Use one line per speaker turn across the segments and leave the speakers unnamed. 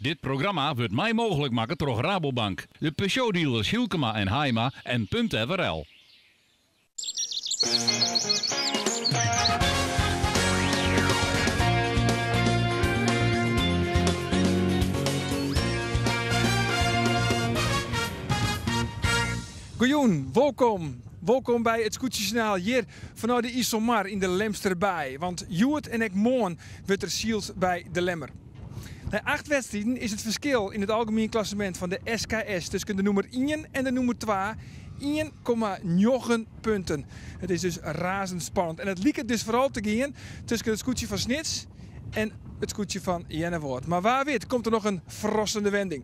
Dit programma wurdt mei mooglik makke troch Rabobank, de Peugeot-dealers Hylkema en Haima en Punt FRL.
Goejûn, wolkom. Wolkom by it Skûtsjesjoernaal hjir fanôf de Iselmar yn de Lemsterbaai. Want hjoed en ek moarn wurdt der syld by De Lemmer. Nei acht wedstriden is it ferskil yn it algemien klassemint fan de SKS tusken de nûmer ien en de nûmer twa 1,9 punten. It is dus razend spannend en it liket dus foaral te gean tusken it skûtsje fan Snits en it skûtsje fan Earnewâld. Mar wa wit komt der noch in ferrassende wending.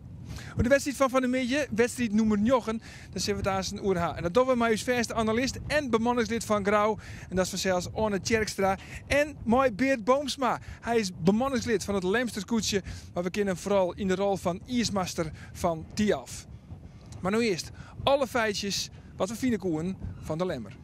Oer de wedstriid fan fan 'e middei, wedstriid nûmer njoggen, Dêr sille we it aansten oer ha. En dat dogge we mei ús fêste analist en bemanningslid fan Grou. En dat is fansels Oane Tjerkstra. En mei Beart Boomsma. Hy is bemanningslid fan it Lemster skûtsje, mar we kenne him foaral yn de rol fan iismaster fan Thialf. Mar no earst alle feitsjes wat we fine koenen fan de Lemmer.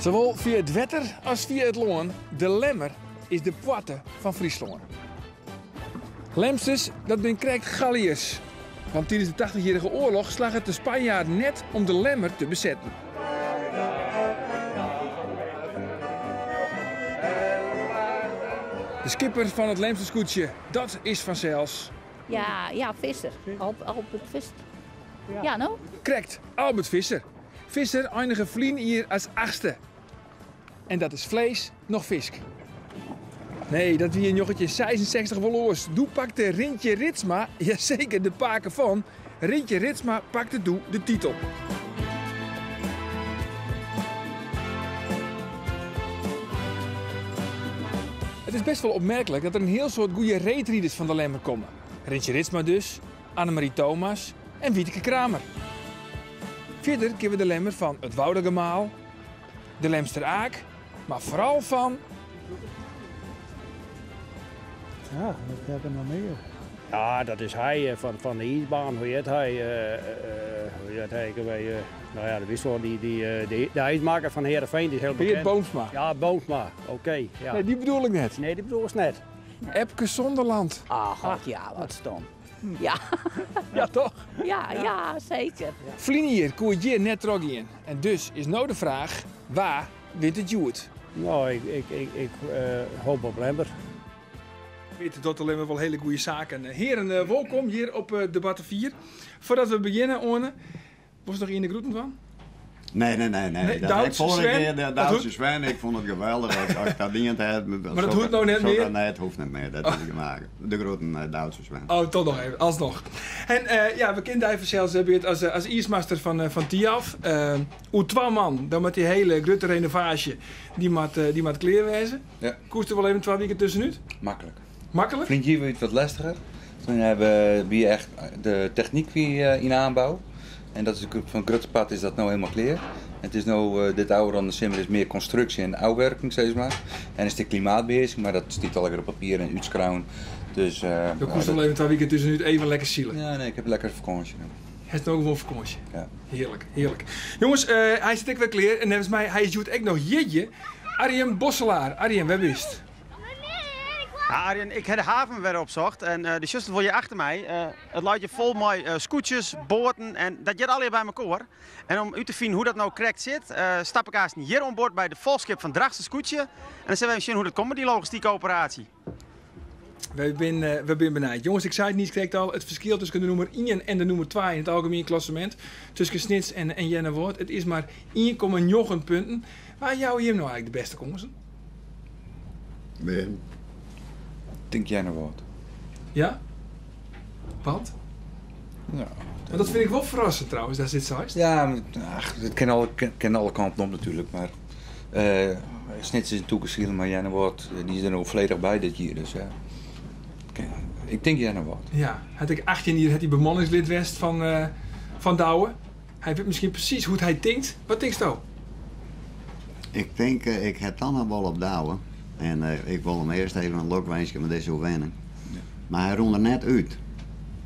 Sawol fia it wetter as fia it lân, de Lemmer is de poarte fan Fryslân. Lemsters, dat binne krekt Galliërs. Want tidens de Tachtichjierrige Oarloch slagge it de Spanjaarden net om de Lemmer te besetten. De skipper fan it Lemster skûtsje, dat is fansels.
Ja, ja, Visser. Albert Visser. Ja, no?
Krekt, Albert Visser. Visser einige ferline jier as achtste. En dat is fleis noch fisk. Nee, dat wie yn njoggentjinhûndertseisensechstich wol oars. Doe pakte Rintje Ritsma, jaseker de pake fan, Rintje Ritsma pakte doe de titel. It is best wol opmerklik dat der in hiel soad goede reedriders fan de Lemmer komme. Rintje Ritsma dus, Annemarie Thomas en Wieteke Cramer. Fierder kenne we de Lemmer fan it Woudagemaal, de Lemster Aak, mar foaral fan.
Ja, wat heb ik noch mear?
Ja, dat is hy eh, fan, fan de iisbaan. Hoe heet hy? Eh, eh, hoe heet hy? Nou ja, dat wist wel. Die, die, de, de ijsmaker fan Heerenveen, die is heel bekend.
Beert Boomsma.
Ja, Boomsma. Oké. ja.
Nee, die bedoel ik net.
Nee, die bedoel ik net.
Epke Zonderland.
Ah, god, ja, wat stom. Ja.
Ja, toch?
Ja, ja, zeker.
Ferline jier koe it hjir net trochgean. En dus is no de fraach, wa wint it hjoed?
No, ik, ik, ik, ik hoop op Lemmer.
Weet docht de Lemmer wol hiele goede saken. Hearen, wolkom hjir op de Batavier. Foardat we begjinne, Oane, Wolst noch ien de groeten dwaan?
Nee, nee, nee. nee.
Dat,
ik vond Sven, de Duitse Sven, ik vond het geweldig. Als ik dat dient heb.
Maar dat hoecht no net mear?
Nee, it hoecht net mear. Dat is gemaakt. De groeten eh, Duitse Sven.
Oh, toch noch even, alsnoch. En uh, ja, we kenne dy fansels eh, Beert, as, as iismaster fan, fan Thialf. Uh, oer twa moannen, dan moat dy hiele grutte renovaasje, dy moat, dy moat klear wêze.
Ja.
Koest der wol even twa wiken tuskenút?
Maklik.
Maklik?
Ferline jier wie it wat lestiger. Toen hebben we echt de technyk wie yn aanbou. En dat is fan it grutte part is dat no helemaal klear. It is no dit ôfrûne simmer is mear konstruksje en ôfwurking sis mar. En in stik klimaatbehearsing, mar dat stiet allegear op papier en útskreaun. Dus,
Do koest wol even twa wiken tuskenút even lekker sile.
Ja, nee, ik heb lekker fakânsje no.
Hast no gewoan fakânsje?
Ja.
Hearlik, hearlik. Jonges, hy sit ek wer klear en neffens my hy is hjoed ek noch jierdei. Arjen Bosselaar. Arjen, wêr bist?
Ja, Arjen, ik ha de haven wer opsocht en do sjochst it wol hjir achter my. It leit hjir fol mei skûtsjes, boaten en dat heart allegear by mekoar. En om út te finen hoe dat no krekt sit, stap ik aansten hjir oan board by de folchskip fan Drachtster Skûtsje. En dan sille we even sjen hoe dat komt mei dy logistike operaasje.
Wy binne, wy binne benijd. Jonges, ik sei it niiskrekt al, it ferskil tusken de nûmer ien en de nûmer twa yn it algemien klassemint, tusken Snits en en Earnewâld, it is mar 1,9 punten. Wa jouwe jim no eigentlik de bêste kânsen?
Wêr?
Tink Earnewâld.
Ja? Want?
Ja.
Want dat fyn ik wol ferrassend trouwens, datst dit seist.
Ja, ach, it kin alle, kin alle kanten op natuerlik, mar uh, Snits is in tûke siler, mar Earnewâld dy is der no folledich by dit jier, dus ja. Ik tink Earnewâld.
Ja, hat ek 18 jier hat hy bemanningslid west fan, uh, fan Douwe. Hy wit miskien presys hoe't hy tinkt. Wat tinksto?
Ik tink, ik ha dan noch wol op Douwe. En ik wol him earst even in lokwinskje mei dizze oerwinning. Mar hy rûn der net út.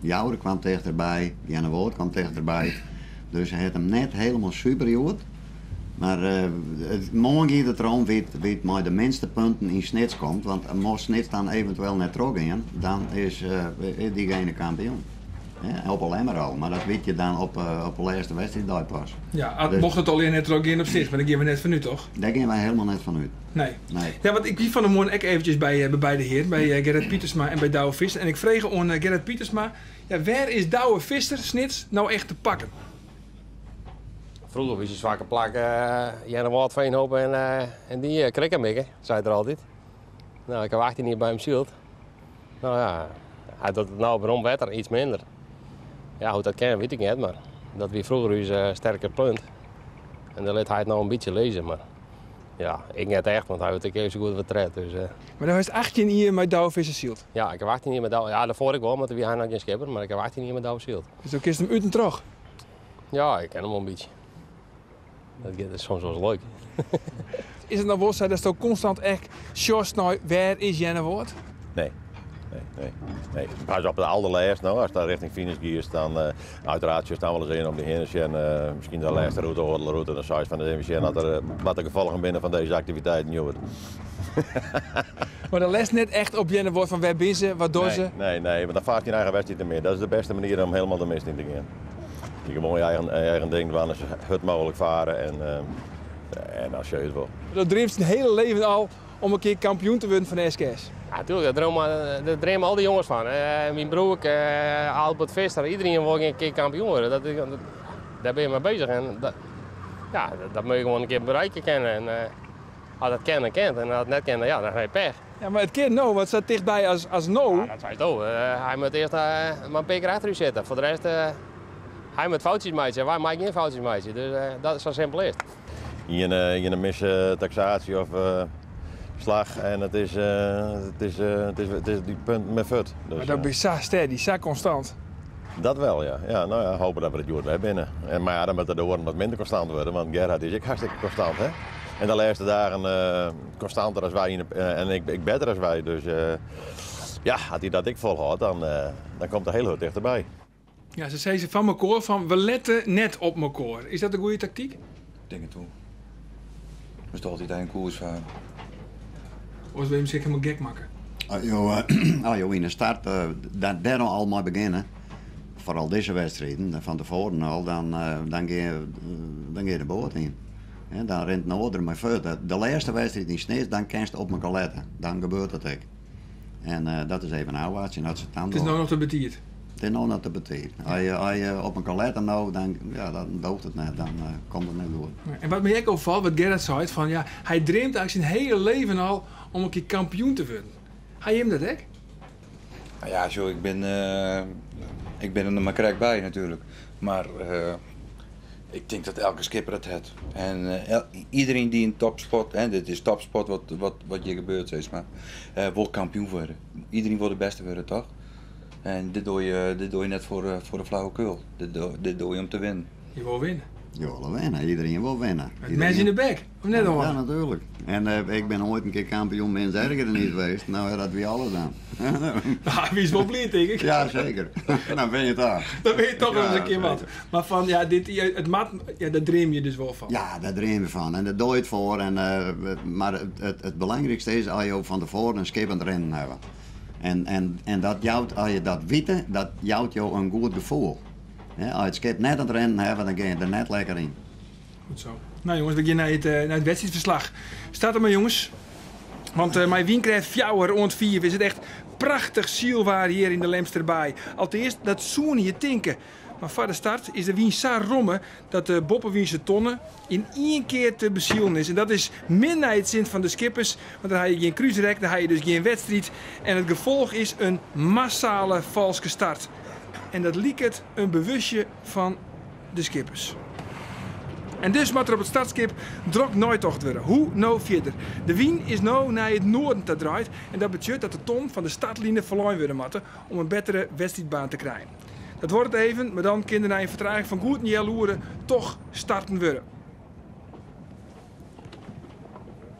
Joure kwam tichterby, Earnewâld kwam tichterby. Dus hy hat him net helemaal super hjoed. Mar moarn giet it derom wa't mei de minste punten yn Snits komt, want mocht Snits dan eventueel net trochgean, dan is dygene kampioen. Op 'e Lemmer al, mar dat wit je dan op de lêste wedstriiddei pas.
Ja, mocht it allegear net trochgean op Snits, mar dêr gean we net fanút, toch?
Dêr gean wy helemaal net fanút.
Nee.
Nee.
Ja, want ik wie fan 'e moarn ek eventjes by beide hearen, by Gerrit Pietersma en by Douwe Visser. En ik frege oan Gerrit Pietersma, ja, wêr is Douwe Visser, Snits, no echt te pakken?
Froeger wie syn swakke plak Earnewâld, Veenhoop en dy krikkemikke, sei er altyd. No, ik haw 18 jier by him syld. No ja, hy docht it no op rom wetter iets minder. Ja, hoe't dat kin, wit ik net, mar dat wie froeger ús sterke punt. En dêr lit hy it no in bytsje lizzen, mar ja, ik net echt, want hy wurdt ek even sa goed wat tred. Dus.
Mar do hast 18 jier mei Douwe Visser syld?
Ja, ik haw 18 jier mei Douwe, ja, dêrfoar ek wol, mar doe wie hy noch gjin skipper, mar ik haw 18 jier mei Douwe syld.
Dus do kinst him út en troch?
Ja, ik ken him wol in bytsje. Dat is soms wolris leuk.
Is it no wol sa datsto konstant ek sjochst nei wêr is Earnewâld?
Nee. Nee, nee, nee. Pas op de alderlêst no, ast dan richting finish giest, dan uh, uiteraard sjochst dan wolris even om dy hinne sjen, uh, miskien de lêste rûte, oardel rûte, dan seist fan even sjen dat der, wat de gefolgen binne fan dizze aktiviteiten hjoed.
Mar do letst net echt op Earnewâld fan wêr binne se, wat dogge se?
Nee, nee, nee, want dan faarst dyn eigen wedstriid net mear. Dat is de bêste manier om hielendal de mist yn te gean. Je gewoan je eigen, eigen ding dwaan, sa hurd mooglik farre en, en dan sjoch je it wol.
Do dreamst dyn hiele leven al om in kear kampioen te wurden fan de SKS.
Ja, natuerlik, dêr dreame, dêr dreame al dy jonges fan. Myn broer, Albert Visser, iderien wol in kear kampioen wurde. Dat, dat, dêr bin je mei bezich en dat, ja, dat moatte je gewoan in kear berikke kinne. En, as dat kin, dan kin it. En as it net kin, ja, dan ha je pech.
Ja, mar it kin no, want sa tichtby as no.
Ja, dat seist do. Hy moat earst mar in pear kear achter ús sitte. Foar de rest, hy moat foutsjes meitsje en wy meie gjin foutsjes meitsje. Dus dat is sa simpel is it.
Ien misse taksaasje of slach en it is, it is, it is, it is dy punten binne fuort.
Dus, mar do bist sa steady, sa konstant.
Dat wel, ja. Ja, no ja, hope dat we it hjoed wer binne. En, mar ja, dan moatte de oaren wat minder konstant wurde, want Gerhard is ek hartstikke konstant, hè? En de lêste dagen konstanter as wy yn de, en ek, ek better as wy. Dus ja, as hy dat ek folhâldt, dan, dan komt er hiel hurd tichterby.
Ja, se sizze fan mekoar fan we lette net op mekoar. Is dat in goede taktyk?
Ik tink it wol. Moatst altyd eigen koers farre.
Oars wurde je miskien hielendal gek makke.
As jo, as jo yn de start dêr al mei begjinne, foaral dizze wedstriden, fan tefoaren al, dan, dan gean dan gean de boat yn. Dan rint in oar der mei fuort. De lêste wedstriid yn Snits, dan kinst op mekoar lette. Dan gebeurt it ek. En dat is even ôfwachtsjen as se it dan
It is no noch te betiid.
It is no noch te betiid. As je, as je op mekoar lette no, dan, ja, dan doocht it net, dan komt it net goed.
En wat my ek opfalt, wat Gerrit seit, fan ja, hy dreamt eigentlik syn hiele leven al om in kear kampioen te wurden. Ha jim dat ek?
Nou ja, sjoch, ik bin, ik bin der noch mar krekt by natuerlik. Mar ik tink dat elke skipper dat hat. En iedereen dy't yn topsport, hè, dit is topsport wat, wat, wat hjir gebeurt, sis mar, wol kampioen wurde. Iedereen wol de bêste wurde, toch? En dit doe je, dit doe je net foar, foar de flauwekul. Dit, dit doe je om te winnen.
Je wol winne.
Je wolle winne, iedereen wol winne.
It mes yn de bek, of net oan?
Ja, natuerlik. En ik bin oait in kear kampioen mins ergerje west. No ja, dat wie alles dan.
Nou, wie is wol bliid, tink ik.
Ja, seker. Dan bin je toch.
Dan bin je toch ris in kear wat. Mar fan, ja, dit, it moat, ja, dêr dream je dus wol fan.
Ja, dêr dream je fan. En dêr doe je it foar. En, mar it, it, it belangrykste is as jo fan tefoaren in skip oan it rinnen hawwe. En, en, en dat jout, as je dat witte, dat jout jo in goed gefoel. As je it skip net oan it rinnen hawwe, dan gean je der net lekker yn.
Goed zo. Nou jonges, we gean nei it, nei it wedstriidferslach. Start mar jonges. Want mei wynkrêft 4 oant 5 is it echt prachtich sylwaar hjir yn de Lemsterbaai. Alteast, dat soene je tinke. Mar foar de start is de wyn sa romme dat de boppewynse tonne yn ien kear te besilen is. En dat is min nei it sin fan de skippers, want dan ha je gjin krúsrek, dan ha je dus gjin wedstriid. En it gefolch is in massale falske start. En dat liket in bewustje fan de skippers. En dus moat der op it startskip drok neitocht wurde. Hoe no fierder? De wyn is no nei it noarden ta draaid en dat betsjut dat de ton fan de startline ferlein wurde moatte om in bettere wedstriidbaan te krijen. Dat duorret even, mar dan kin der nei in fertraging fan goed in healoere toch starten wurde.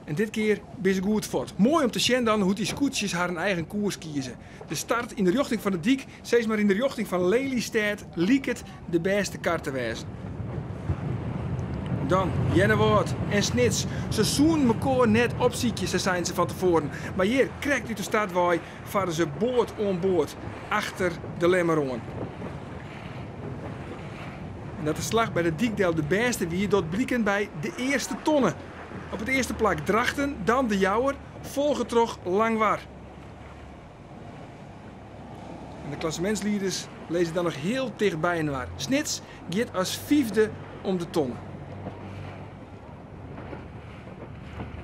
En dit kear binne se goed fuort. Moai om te sjen dan hoe't dy skûtsjes harren eigen koers kieze. De start yn de rjochting fan de dyk, sis mar yn de rjochting fan Lelystêd, liket de bêste kar te wêzen. Dan Earnewâld en Snits. Se soenen mekoar net opsykje, sa seinen se fan tefoaren. Mar hjir, krekt út de start wei, farre se board oan board achter de Lemmer oan. En dat de slach by de dyk del de bêste wie, docht bliken by de earste tonne. Op it earste plak Drachten, dan De Jouwer, folge troch Langwar. En de klassemintslieders lizze dan noch hiel ticht byinoar. Snits giet as fyfde om de tonne.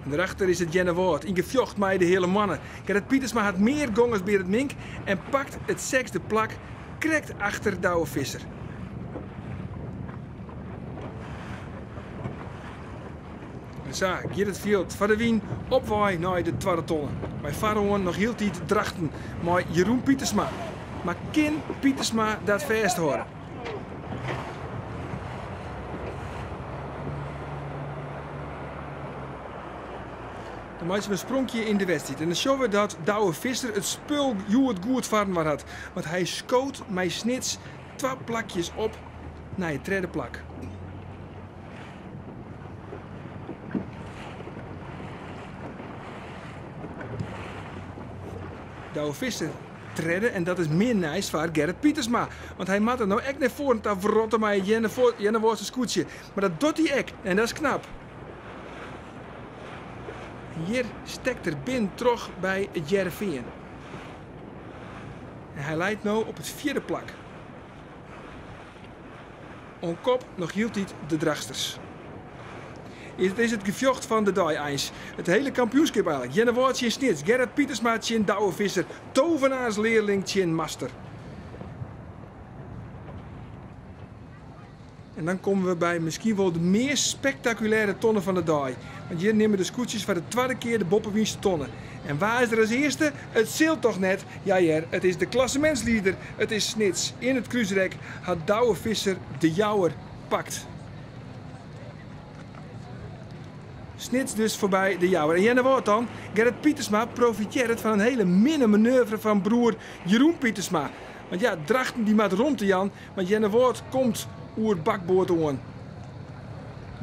En derachter is it Earnewâld yn gefjocht mei de Heale Moanne. Gerrit Pietersma hat mear gong as Berend Mink en pakt it sechsde plak krekt achter Douwe Visser. En sa giet it fjild foar de wyn op wei nei de twadde tonne. Mei foaroan noch hieltyd Drachten mei Jeroen Pietersma. Mar kin Pietersma dat fêsthâlde? Dan meitsje we in spronkje yn de wedstriid en dan sjogge we dat Douwe Visser it spul hjoed goed foarinoar hat. Want hy skoot mei Snits twa plakjes op nei it tredde plak. Douwe Visser tredde en dat is min nijs foar Gerrit Pietersma. Want hy moat der no ek nei foaren ta wrotte mei it Earnewâldse skûtsje. Mar dat docht hy ek en dat is knap. Hjir stekt er bin troch by it Hearrenfean. En hy leit no op it fjirde plak. Oan kop noch hieltyd de Drachtsters. It is it gefjocht fan de dei eins. It hiele kampioenskip eigenlik. Earnewâld tsjin Snits, Gerrit Pietersma tsjin Douwe Visser, tovenaarslearling tsjin master. En dan komme we by miskien wol de meast spektakulêre tonne fan de dei. Want hjir nimme de skûtsjes foar de twadde kear de boppewynse tonne. En wa is der as earste? It sil toch net? Ja hear, it is de klassemintslieder, it is Snits. Yn it krúsrek hat Douwe Visser de Jouwer pakt. Snits dus foarby de Jouwer. En Earnewâld dan? Gerrit Pietersma profitearret fan in hiele minne manoeuvre fan broer Jeroen Pietersma. Want ja, Drachten dy moat romte jaan, want Earnewâld komt oer bakboard oan.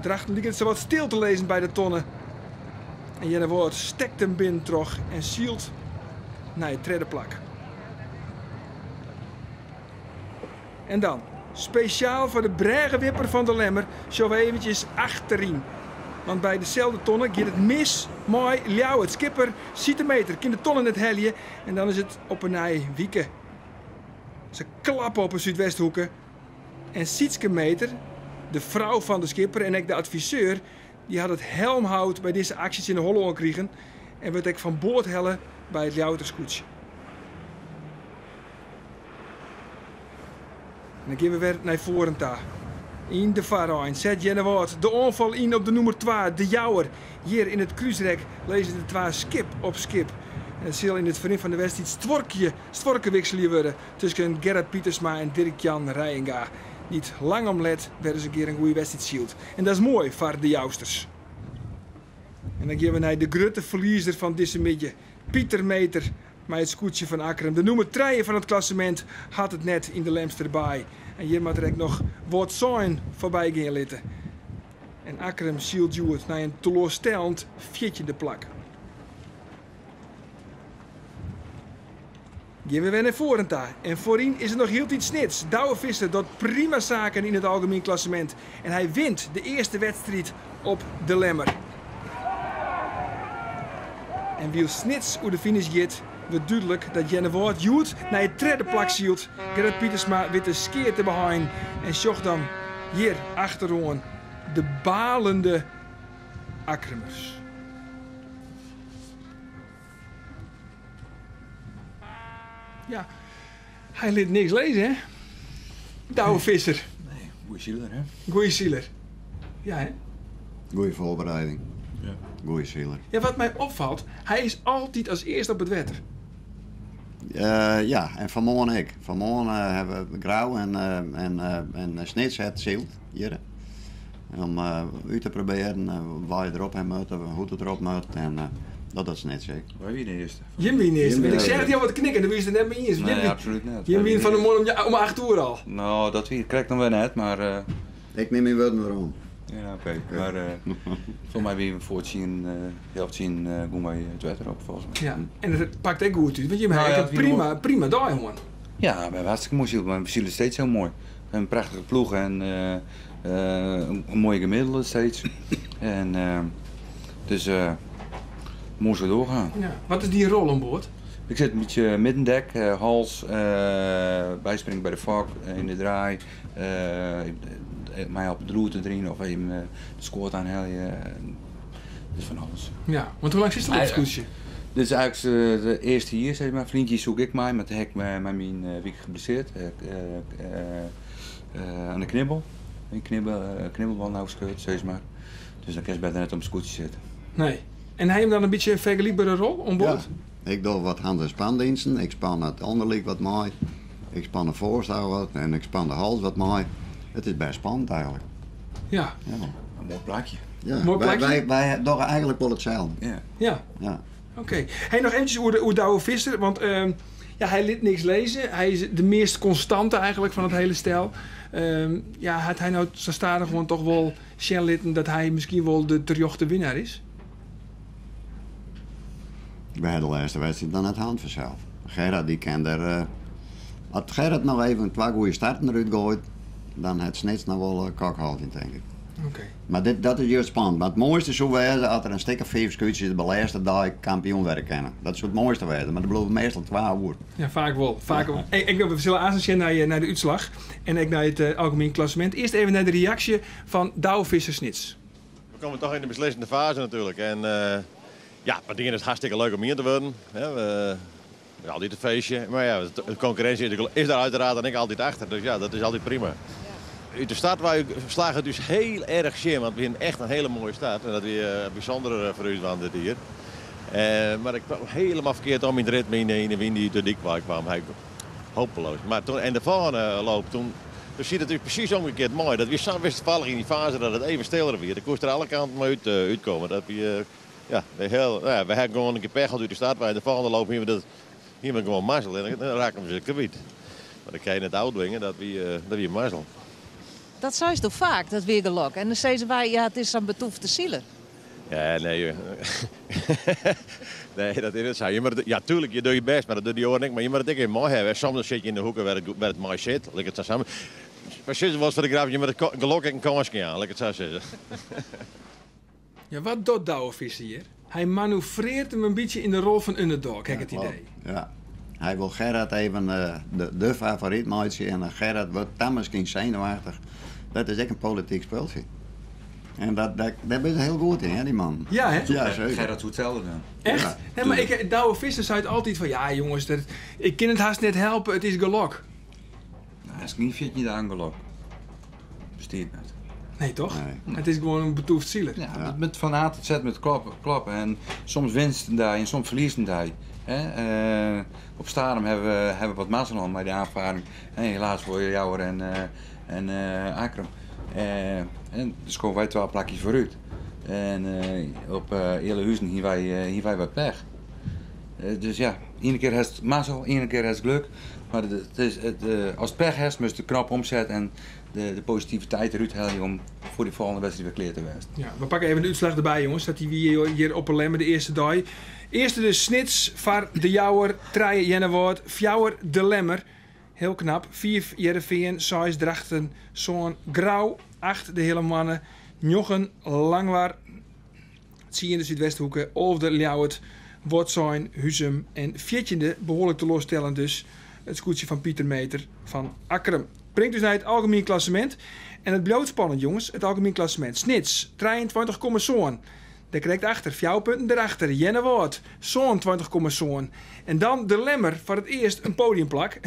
Drachten liket sawat stil te lizzen by de tonne. En Earnewâld stekt him binnen troch en sylt nei it tredde plak. En dan, spesjaal foar de brêgewipper fan de Lemmer, sjogge we eventsjes achteryn. Want by deselde tonne giet it mis mei Ljouwert. Skipper Siete Meter kin de tonne net helje en dan is it op 'e nij wike. Se klappe op 'e Súdwesthoeke en Sietske Meter, de frou fan de skipper en ek de adviseur, dy hat it helmhout by dizze aksje tsjin de holle oan krigen en wurdt ek fan board helle by it Ljouwerter skûtsje. En dan gean we wer nei foaren ta. Yn de foarein set Earnewâld de oanfal yn op de nûmer twa, De Jouwer. Hjir yn it krúsrek lizze de twa skip op skip. En it sil yn it ferrin fan de wedstriid stuorkje, stuorke wikselje wurde tusken Gerrit Pietersma en Dirk-Jan Reijenga, dy't lang om let wer ris in kear in goede wedstriid sylt. En dat is moai foar de Jousters. En dan gean we nei de grutte ferliezer fan dizze middei, Pieter Meter mei it skûtsje fan Akkrum. De nûmer trije fan it klassemint hat it net yn de Lemster Baai. En hjir moat er ek noch Wâldsein foarby gean litte. En Akkrum sylt hjoed nei in teloarstellend fjirtjinde plak. Gean we wer nei foaren ta. En foaryn is it noch hieltyd Snits. Douwe Visser docht prima saken yn it algemien klassemint. En hy wint de earste wedstriid op De Lemmer. En wylst Snits oer de finish giet, wurdt dúdlik dat Earnewâld hjoed nei it tredde plak sylt. Gerrit Pietersma wit de skea te beheinen en sjocht dan hjir achteroan de balende Akkrumers. Ja, hy lit niks lizze, hè? Douwe Visser.
Nee, goeie siler, hè?
Goeie siler. Ja, hè?
Goeie voorbereiding.
Ja.
Goeie siler.
Ja, wat my opfalt, hy is altyd as earste op it wetter.
Ja, en fanmoarn ek. Fanmoarn hawwe we Grou en Snits het syld hjir. Om út te probearjen wa je derop ha moatte, hoe't it derop moat. En dat docht Snits ek.
Wy wiene de earste.
Jim wiene de earste. Ik seach dy al wat knikken, dêr wiest it net mei iens.
Nee, absolút net.
Jim wiene fan 'e moarn om 8 oere al.
No, dat wie krekt noch wer net, mar.
Ik nim myn wurden werom.
Ja, oké. Mar folgens my wie we foar tsien, healwei tsien gong wy it wetter op, folgens my.
Ja, en it pakt ek goed út, want jimme
Nou
ha
ja,
ek in prima, prima dei hân.
Ja, we hawwe hartstikke moai syld, mar we sile steeds hiel moai. We hawwe in prachtige ploech en in moaie gemiddelde steeds. En dus moai sa doorgaan.
Ja. Wat is dyn rol oan board?
Ik sit in bytsje middendek, hals, byspringe by de fok, yn de draai, my op it roer deryn of even de skoat aanhelje. Dus fan alles.
Ja, want hoe lang sitst al op it skûtsje?
Dit is eigentlik de earste jier, sis mar. Ferline jier soe ik ek mei, mar toen ha ik my myn wike geblesseerd. Oan de knibbel. Myn knibbelbân ôfskuord, sis mar. Dus dan kinst better net op in skûtsje sitte.
Nee. En ha jim dan in bytsje in fergelykbere rol oan board?
Ja. Ik doch wat hand- en spandiensten. Ik span it ûnderlyk wat mei. Ik span de foarstôk wat en ik span de hals wat mei. It is bêst spannend eigentlik.
Ja.
Ja.
In moai plakje.
Ja.
Moai plakje.
Wy dogge eigentlik wol itselde.
Ja.
Ja.
Ja.
Oké. Hey, noch eventsjes oer Douwe Visser, want ja, hy lit niks lizze. Hy is de meast konstante eigentlik fan it hiele stel. Ja, hat hy no sa stadichoan toch wol sjen litten dat hy miskien wol de terjochte winnaar is?
Wy ha de lêste wedstriid dan net hân fansels. Gerard dy kin der. As Gerard noch even twa goede starten derút goait, dan hat Snits noch wol kokhâlding, tink ik.
Oké.
Mar dit, dat is juist spannend. Mar it moaiste soe wêze as der in stik of fiif skûtsjes de lêste dei kampioen wurde kinne. Dat soe it moaiste wêze, mar der bliuwe meastal twa oer.
Ja, faak wol. Faak wol. Hey, ik, we sille aanst sjen nei de útslach en ek nei it algemien klassemint. Earst even nei de reaksje fan Douwe Visser Snits.
We komme toch yn de beslissende fase natuerlik. En ja, foar it ien is it hartstikke leuk om ien te wurden. Hè, we, is altyd in feestje. Mar ja, de konkurrinsje is der uiteraard dan ek altyd achter. Dus ja, dat is altyd prima. Ut de start wei slagge it ús hiel erch tsjin, want we hienen echt in hiele moaie start. En dat wie bysûnder foar ús want dit jier. Mar ik kwam hielendal ferkeard om yn it ritme yn de wyn dy't út de dyk wei kwam. Hy hopeloos. Mar toen, en de folgjende loop, toen, toen siet it ús presys omgekeard mei. Dat wie sa wisselfallich yn dy fase dat it even stiller wie. Dêr koest der alle kanten mei út, útkomme. Dat wie, ja, heel, nou ja, we ha gewoan in kear pech gehad út de start wei. De folgjende loop hienen we dat, hienen we gewoan mazzel en dan rakken we se kwyt. Mar dat kin je net ôftwinge, dat wie mazzel.
Dat seist do faak, dat wie gelok. En dan sizze wy, ja, it is sa'n betûfte siler.
Ja, nee. Nee, dat is net sa. Je moatte, ja, tuerlik, je dogge je bêst, mar dat dogge dy oaren ek. Mar je moatte it ek even mei hawwe. En soms sit je yn de hoeke wêr't it mei sit. Lit ik it sa samen. Wy sizze wolris foar de grap, je moatte it gelok ek in kânske jaan, lit ik it sa sizze.
Ja, wat docht Douwe Visser hjir? Hy manoeuvreert him in bytsje yn de rol fan underdog, ha ik it idee.
Ja, hy wol Gerard even de favoryt meitsje en Gerard wurdt dan miskien senuwachtich. Dat is ek in polityk spultsje. En dat, dêr binne se hiel goed yn, hè, dy mannen.
Ja, hè?
Ja, seker.
Gerard soe itselde dwaan.
Echt?
Ja.
Nee, mar ik, Douwe Visser seit altyd fan, ja jonges, dat, ik kin it hast net helpe, it is gelok.
No, hast gjin 14 dagen gelok. Bestiet net.
Nee, toch?
Nee.
It is gewoan in betûft siler.
Ja, met van A tot Z met kloppen. En soms winst in dei en soms ferliest in dei. Hè? Op Starum hawwe we wat mazzel hân mei de aanvaring. Hè, helaas foar Jouwer en Akkrum. En dus komme wy twa plakjes foarút. En op Ealahuzen hiene wy wat pech. Dus ja, iene kear hast mazzel, iene kear hast gelok. Mar it is, it, ast pech hast, moatst de knop omsette en de positiviteit derút helje om foar dy folgjende wedstriid wer klear te wêzen.
Ja, we pakke even de útslach derby, jonges. Dat dy wie hjir op 'e Lemmer de earste dei. Earste dus Snits foar De Jouwer, trije Earnewâld, fjouwer De Lemmer. Hiel knap. Fiif Hearrenfean, seis Drachten, sân Grou, acht de Heale Moanne, njoggen Langwar, tsien de Súdwesthoeke, alve Ljouwert, Wâldsein, Huzum en fjirtjinde, behoarlik teloarstellend dus, it skûtsje fan Pieter Meeter fan Akkrum. Bringt ús nei it algemien klassemint. En it bliuwt spannend, jonges, it algemien klassemint. Snits, 23,7. Dêr krekt achter, fjouwer punten derachter, Earnewâld, 27,7. En dan De Lemmer, foar it earst in podiumplak.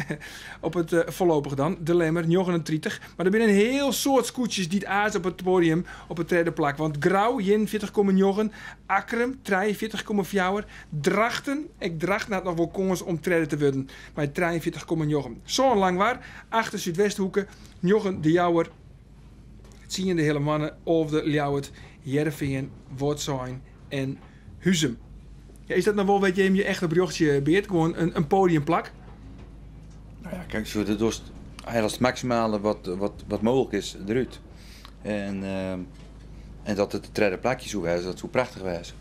Op it foarlopich dan, De Lemmer, 39. Mar der binne in hiel soad skûtsjes dy't aardich op it podium op it tredde plak. Want Grou, 41,9, Akkrum, 43,4, Drachten, ek Drachten hat noch wol kâns om tredde te wurden mei 43,9. Sân Langwar, acht de Súdwesthoeke, njoggen De Jouwer, tsien de Heale Moanne, alve Ljouwert, Hearrenfean, Wâldsein en Huzum. Ja, is dat no wol wêr't jim je echt op rjochtsje, Beart? Gewoan in podiumplak?
Nou ja, kijk, zo, dat dochst eigenlijk het maximale wat mooglik is derút. En En dat it it tredde plakje soe wêze, dat soe prachtich wêze.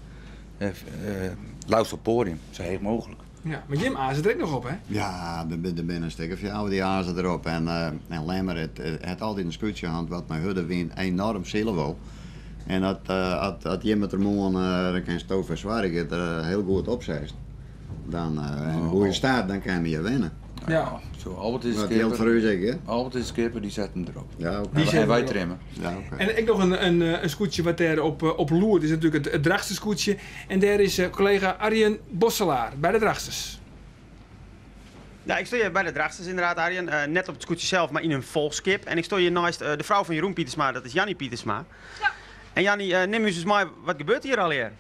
Leafst op poadium, sa heech mooglik.
Ja, mar jim aze der ek noch op, hè?
Ja, der binne in stik of fjouwer dy aze derop. En en Lemmer hat altyd in skûtsje hân wat mei hurde wyn enorm sile wol. En at at jim it der moarn, dan kinsto foar soargje, der hiel goed op setst, dan en in goede start, dan kinne we hjir winne.
Ja.
Zo, Albert is
Dat jildt foar ús ek, hè?
Albert is skipper, dy set him derop.
Ja, oké.
Die zet
En
hem
wy
erop.
trimme.
Ja, oké.
En ek noch in skûtsje wat dêr op loert is natuerlik it Drachtster skûtsje. En dêr is kollega Arjen Bosselaar by de Drachtsters.
Ja, ik sta hier bij de Drachtsters inderdaad, Arjen. Net op het skûtsje zelf, maar in een volgskip. En ik sta hier naast de vrouw van Jeroen Pietersma, dat is Jannie Pietersma.
Ja.
En Jannie, nim ús eens mei, wat gebeurt hier allegear?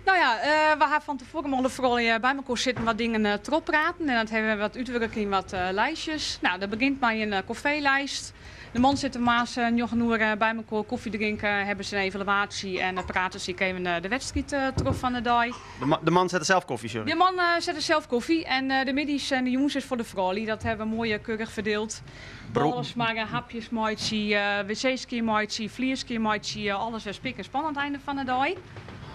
Nou ja, we ha fan tefoaren mei alle froulju by mekoar sitten wat dingen trochpraten. En dat hawwe we wat útwurke yn wat lijstjes. Nou, dat begjint mei in kofeelijst. De man sit moarns njoggen oere by mekoar koffie drinken, hawwe se in evaluatie en prate se ek even de wedstriid troch fan de dei.
De man sette sels koffie, sorry.
De man sette sels koffie en de middeis en de jûns is foar de froulju. Dat hawwe we moai keurich ferdield. Bôle smarre, hapjes meitsje, wc skjinmeitsje, flier skjinmeitsje, alles wer spik en span oan it einde fan de dei.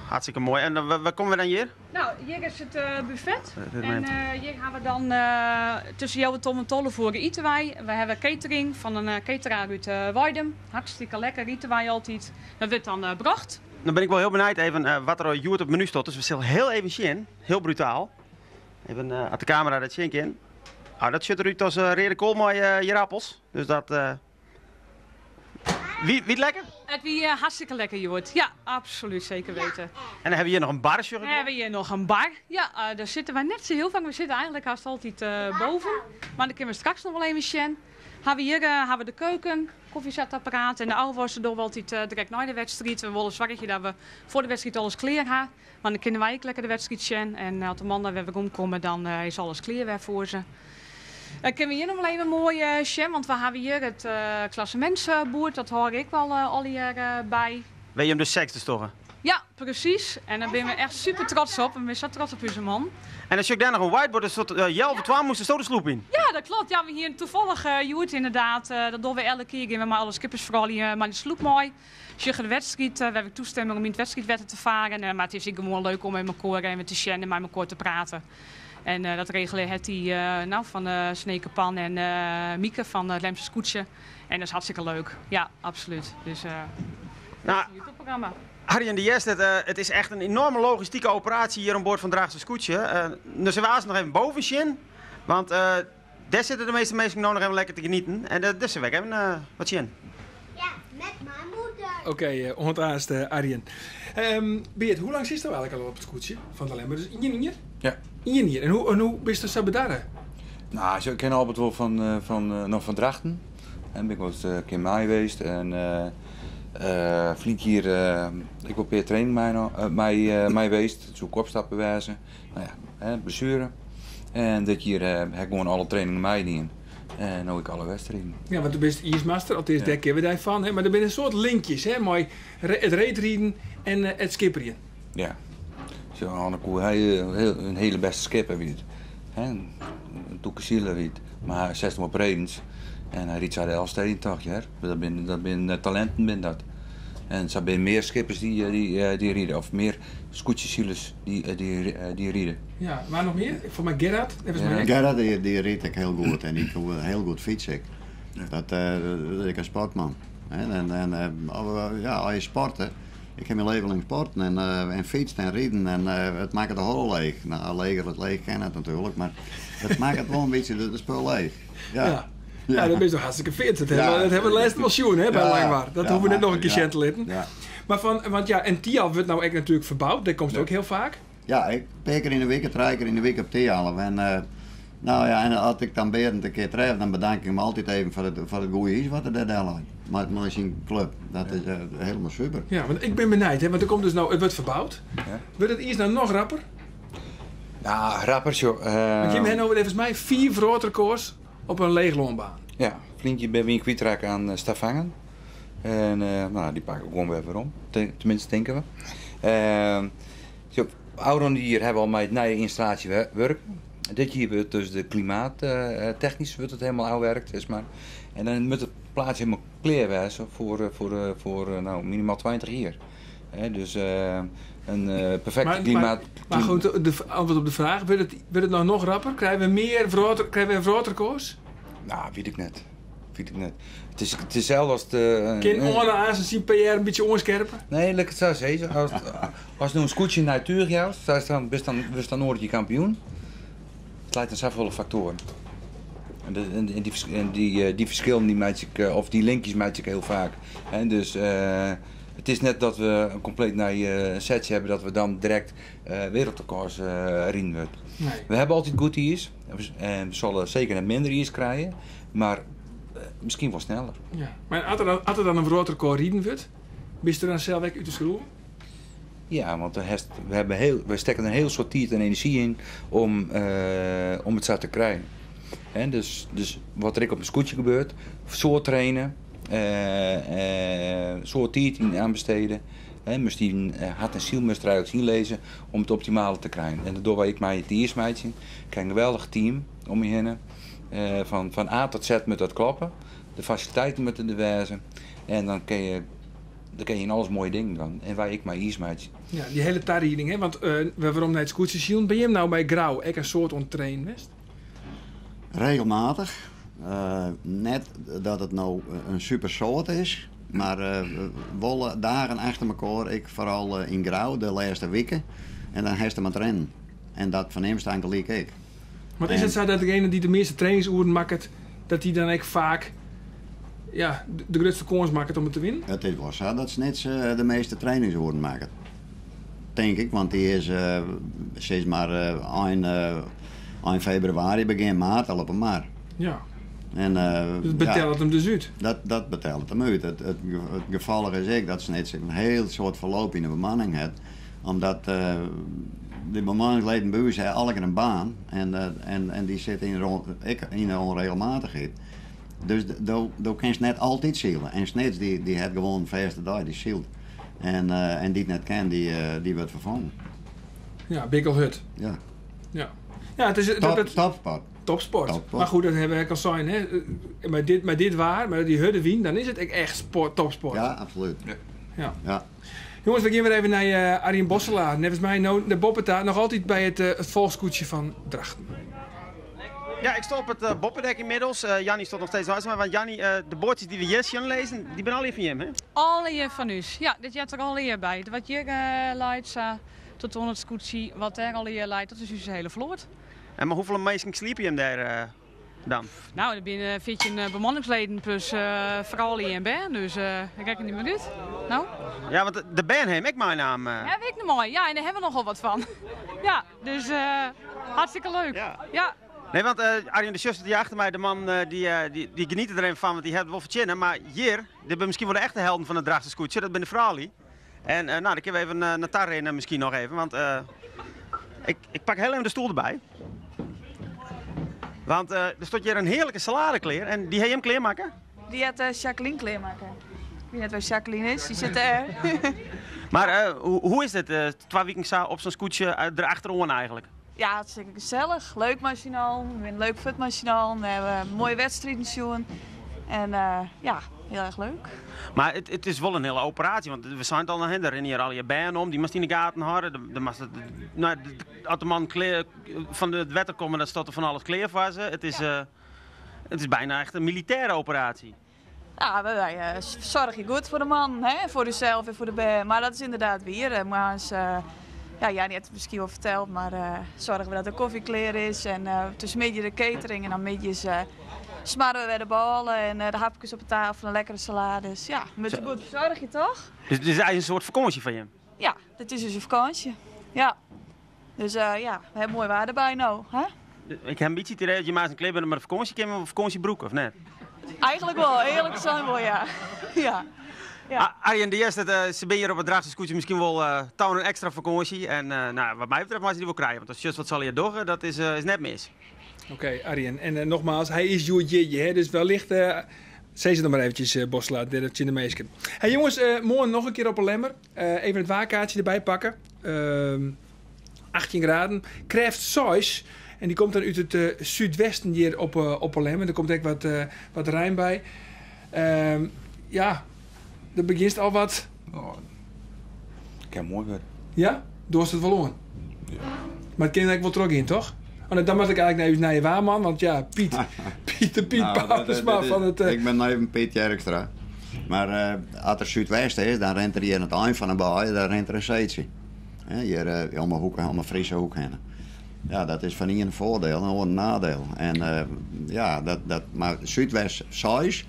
Hartstikke moai. En wêr komme we dan hjir?
Nou, hjir is it buffet. En hjir hawwe we dan tusken healwei 12 en 12 oere ite wy. We hawwe catering fan in cateraar út Weidum. Hartstikke lekker ite wy altyd. Dat wurdt dan brocht.
Dan bin ik wol hiel benijd even wat der hjoed op it menu stiet. Dus we sille hiel even sjen. Hiel brutaal. Even as de kamera dat sjen kin. Ah, dat sjocht derút as reade koal mei ierappels. Dus dat. Wie, wie it lekker?
It wie hartstikke lekker hjoed. Ja, absolút, seker weten.
En dan hawwe we hjir noch in bar, sjoch ik.
Dan hawwe we hjir noch in bar. Ja, dêr sitte wy net sa hiel faak. We sitte eigentlik hast altyd boven. Mar dan kinne we straks noch wol even sjen. Hawwe we hjir hawwe we de keuken, kofjesetapparaat en de ôfwassen dogge we altyd direkt nei de wedstriid. We wolle soargje dat we foar de wedstriid alles klear ha. Want dan kinne wy ek lekker de wedstriid sjen. En as de mannen wer weromkomme, dan is alles klear wer foar se. Dan kinne we hjir noch wol even moai sjen, want we hawwe hjir it klassemintsboerd. Dat hâld ik wol allegear by.
Wêr't jim dus sechsde steane?
Ja, presys. En dêr binne we echt super trots op. We binne sa trots op ús man.
En dan sjoch ik dêr noch in whiteboard, dus tot healwei twaen moasto de sloep yn.
Ja, dat klopt. Ja, we hiene toevallig hjoed inderdaad, dat dogge we elke kear, gean we mei alle skippersfroulju mei de sloep mei. Sjogge de wedstriid, we hawwe toestimming om yn it wedstriidwetter te faren. Mar it is ek gewoan leuk om mei mekoar even te sjen en mei mekoar te praten. En dat regele Hetty nou, fan de Snekerpan en Mieke fan het Lemster Skûtsje. En dat is hartstikke leuk. Ja, absoluut. Dus
Nou,
dat is het programma.
Arjen de Jest, it is echt in enorme logistike operaasje hjir oan board fan Drachtster Skûtsje. Uh, dus we aanst noch even boven sjen, want dêr sitte de measte minsken no noch even lekker te genieten. En dêr sille we ek even wat sjen.
Ja, met mijn moeder.
Oké, oant aanst, Arjen. Beert, hoe lang sitsto eigentlik al op it skûtsje fan de Lemmer? Dus ien jier?
Ja.
Ien jier. En hoe bisto sa bedarre?
Nou, ik ken Albert wol fan, noch fan Drachten. En bin ik wolris in kear mei west. En ferline jier ek wol in pear trainingen mei west. It soe ek opstappen wêze. Nou ja, hè, blessuere. En dit jier ha ik gewoan alle trainingen meidien. En no ek alle wedstriden.
Ja, want do bist iismaster, alteast dêr kinne we dy fan. Hè? Mar der binne in soad linkjes, hè, mei it reedriden en it skipperjen.
Ja. Sjoch, Anne koe hy in hiele bêste skipper wie it. Hè, in tûke siler wie it. Mar hy sette him op redens en hy rydt sa de Elfstedentocht, hear. Dat binne talinten binne dat. En sa binne mear skippers dy't ride, of mear skûtsjesilers dy't ride.
Ja, wa noch mear? Foar my Gerard, neffens my ek.
Gerard dy rydt ek hiel goed en dy koe hiel goed fytse ek. Dat is ek in sportman. En ja, as je sporte, ik ha myn leven lang sporten en fytst en riden en it makket de holle leech. No, leger as leech kin net natuerlik, mar it makket wol in bytsje de spul leech. Ja.
Ja. Ja, dan bist do hartstikke fit. Dat hawwe we lêsten wol sjoen, hè, by Langwar. Dat hoege we net noch in kear sjen te litten. Mar fan, want ja, en Thialf wurdt no ek natuerlik ferboud. Dêr komst ek hiel faak.
Ja, ik pear kear yn de wike, trije kear yn de wike op Thialf. En no ja, en as ik dan Berend in kear tref, dan bedank ik him altyd even foar it goede iis wat er dêr delleit. Mei syn klup. Dat is hielendal super.
Ja, want ik bin benijd, hè, want der komt dus no, it wurdt ferboud. Wurdt it iis no noch rapper?
Nou, rapper, sjoch.
Want jim hawwe no neffens my fiif wrâldrekords op in leechlânbaan.
Ja, ferline jier binne we ien kwytrekke oan Stavanger. En no, dy pakke we gewoan wer werom. Tenminste, tinke we. Sjoch, ôfrûne jier hawwe we al mei it nije ynstallaasje wurke. Dit jier wurdt dus de klimaattechnysk wurdt it helemaal ôfwerkt, sis mar. En dan moat it plaatsje helemaal klear wêze foar, no, minimaal 20 jier. Dus in perfekte klimaat.
Maar goed, de antwoord op de vraag, wurdt it no noch rapper? Krije we mear wrâld, krije we wrâldrekords?
Nou, wit ik net. Wit ik net. It is sels as de,
Kin Oane aanst syn PR in bytsje oanskerpe?
Nee, lit ik it sa sizze. As no in skûtsje nei túch joust, dan bist dan, wurdst dan oare kear kampioen. It leit oan safolle faktoaren. En dy ferskillen dy meitsje ik, of dy linkjes meitsje ik hiel faak. Dus it is net dat we in kompleet nij setsje hawwe dat we dan direkt wereldrekords riden wurdt.
Nee.
We hawwe altyd goed iis en we sille seker net minder iis krije, mar miskien wol sneller.
Ja. Mar as der dan in wrâldrekord riden wurdt, bist der dan sels ek út de skroeven?
Ja, want we stekke der in hiel soad tiid en enerzjy yn om it sa te krijen. Dus wat der ek op in skûtsje gebeurt, soad traine, soad tiid yn oan bestede. Moatst dyn hert en siel moatst der eigentlik yn lizze om it optimale te krijen. En dat dogge wy ek mei it iismeitsjen. Ik ha in geweldich team om my hinne. Fan A tot Z moat dat kloppe. De fasiliteiten moatte der wêze. En dan kinne je yn alles moaie dingen dwaan. En wy ek mei iismeitsjen.
Ja, dy hiele tarieding, hè? Want we werom nei it skûtsjesilen. Binne jim no by Grou ek in soad oan it trainen west?
Regelmatich. Net dat it no in super soad is, mar wol dagen achter mekoar, ek foaral yn Grou de lêste wike. En dan hast him oan it rinnen. En dat fernimst dan gelyk ek.
Want is it sa dat degene dy't de measte trainingsoeren makket, dat dy dan ek faak ja, de grutste kâns makket om it te winnen?
It is wol sa dat Snits de measte trainingsoeren makket. Tink ik, want dy is sis mar ein febrewaarje, begjin maart al op 'e mar. En,
Dat betellet him dus út?
Dat betellet him út. It gefolch is ek dat Snits in hiel soad ferloop yn de bemanning hat. Omdat de bemanningsleden by ús hawwe allegear in baan en dy sitte ek yn de ûnregelmatichheid. Dus do kinst net altyd sile. En Snits dy hat gewoan in fêste dei, dy sylt. En dy't net kin, dy wurdt ferfongen.
Ja, bikkelhurd.
Ja.
Ja. Ja, it is, dat,
Topsport.
Topsport.
Topsport.
Mar goed, dat hawwe we ek al sein. Hè. Mei dit waar, mei dy hurde wyn, dan is it ek echt sport, topsport.
Ja, absolút.
Ja.
Ja.
Jonges, we gean wer even nei Arjen Bosselaar. Neffens my no de boppeta noch altyd by it folchskûtsje fan Drachten.
Ja, ik sta op it boppedek ynmiddels. Jannie stiet noch steeds neist my. Want Jannie, de boatsjes dy't we hjir sjen lizzen, dy binne allegear fan jim, hè?
Allegear fan ús. Ja, dit heart der allegear by. Wat hjir leit, sa tot oan it skûtsje, wat dêr allegear leit, dat is ús hiele float.
En mar hoefolle minsken sliepe jim dêr dan?
Nou, der binne 14 bemanningsleden plus froulju en bern, dus ik reken net mear út. No?
Ja, want de bern ha jim ek meinaam.
Ha we ek noch mei, ja, en dêr ha we nochal wat fan. Ja, dus hartstikke leuk.
Ja.
Ja.
Nee, want Arjen de Schuster dy achter my, de man dy genietet der even fan, want dy hat it wol fertsjinne. Mar hjir, dit binne miskien wol de echte helden fan it Drachtster skûtsje, dat binne de froulju. En nou, dan kinne we even nei ta rinne miskien noch even, want ik pak hiel even de stoel derby. Want der stiet hjir in hearlike salade klear en dy ha jim klearmakke?
Dy hat Jacqueline klearmakke. Ik wit net wêr't Jacqueline is, dy sit dêr.
Mar hoe is it, twa wiken sa op sa'n skûtsje der achteroan eigentlik?
Ja, hartstikke gesellich. Leuk mei syn allen. We binne leuk fuort mei syn allen. We hawwe moaie wedstriden sjoen. En ja, hiel erch leuk.
Mar it is wol in hiele operaasje, want we seinen it al, der rinne hjir allegear bern om, dy moatst yn de gaten hâlde. De, moatst, nou, as de man klear fan it wetter komme, dan stiet der fan alles klear foar se. It is byna echt in militêre operaasje.
Ja, wy soargje goed foar de man, hè? Foar ússels en foar de bern. Mar dat is ynderdaad wier. Moarns, ja, Jannie hat it miskien wol ferteld, mar soargje we dat de kofje klear is. En tuskenmiddei de catering en dan middeis smarre we wer de bôle en de hapkes op de tafel en lekkere salades. Ja, we moatte goed fersoargje, toch?
Dus it is eigentlik in soart fakânsje foar jim?
Ja, dit is ús fakânsje. Ja. Dus ja, we hawwe moai waar derby no. Hè?
Ik ha in bytsje it idee dat je maar eens klear binne mei de fakânsje, kinne we wol fakânsje brûke, of net?
Eigentlik wol, earlik sein wol, ja. Ja. Ja.
Arjen, de earste, se binne hjir op it Drachtster skûtsje miskien wol ta oan in ekstra fakânsje. En nou, wat my betreft meie se dy wol krije, want as sjochst wat se allegear dogge, dat is net mis.
Oké, Arjen. En nogmaals, hy is hjoed jierdei, hè, dus wellicht sis it noch mar eventsjes, Bosselaar, dêr tsjin de minsken. Hey jonges, moarn noch in kear op 'e Lemmer. Even it waarkaartsje derby pakke. 18 graden. Krêft 6. En dy komt dan út it súdwesten hjir op 'e Lemmer. Der komt ek wat rein by. Ja, der begjinst al wat.
Oh. Kin moai wurde.
Ja? Doarst it wol oan?
Ja.
Mar it kin ek wol trochgean, toch? Oh, nee, dan moat ik eigentlik nei ús nije waarman, want ja, Piet, Piet de Piet
Nou, dat-
Paulusma
dat is-
fan it...
Ik ben even Piet Jerkstra. Maar as er súdwest is, dan rint er hjir oan it ein fan de baai, dan rint er in seetsje. Hè, hjir om de hoek, om de Friese hoek hinne. Ja, dat is fan ien in foardiel en oar in nadeel. En ja, dat, dat, mar súdwest seis,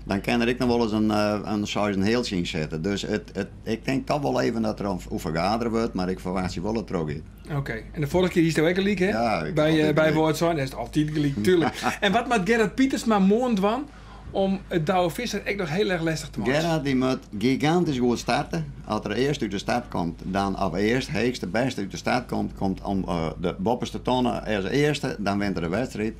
dan kin der ek noch wolris in seis en healtsje yn sitte. Dus it, it, ik tink toch wol even dat der oer fergadere wurdt, mar ik ferwachtsje wol dat it trochgiet.
Oké, en de foarige kear hiest ek gelyk, hè?
Ja, ik
By,
altyd
by
gelyk.
Wâldsein, dat is altyd gelyk, tuerlik. En wat moat Gerrit Pietersma moarn dwaan om it Douwe Visser ek noch hiel erch lestich te meitsjen?
Gerrit dy moat gigantysk goed starte. As er earst út de start komt, dan of earst, heechste, bêste út de start komt, komt om de boppeste tonne as earste, dan wint er de wedstriid.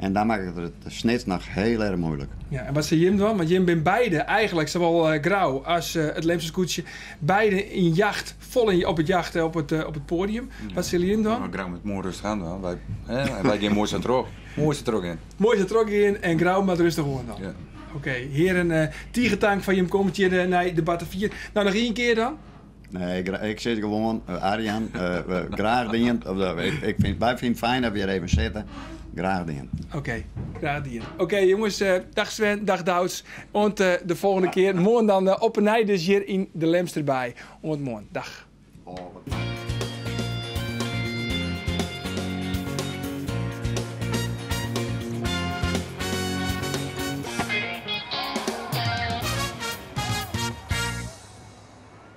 En dan makket er it Snits noch hiel erch muoilik.
Ja, en wat sil jim dwaan? Want jim binne beide eigentlik sawol Grou as it Lemster skûtsje, beide yn jacht, fol yn, op it jacht op it, op it poadium. Wat sille jim dwaan?
Nou, Grou moat moai rêstich oan dwaan. Wy, hè, wy gean moai sa troch. Moai sa trochgean.
Moai sa trochgean en Grou moat rêstich oan dan.
Ja.
Oké, hearen, tige tank foar jim komst hjir nei Debat 4. Nou, noch ien kear dan.
Nee, ik sis gewoan, Arjan, graach dien. Ik fyn, wy fine it fijn dat we hjir even sitte. Graach dien.
Oké, graach dien. Oké, jonges, dag Sven, dag Douds. Oant de folgjende kear. Moarn dan op 'e nij dus hjir yn de Lemsterbaai. Oant moarn. Dag.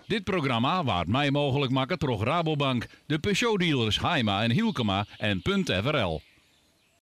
Dit programma waard mei mooglik makke troch Rabobank, de Peugeot-dealers Haima en Hylkema en Punt FRL.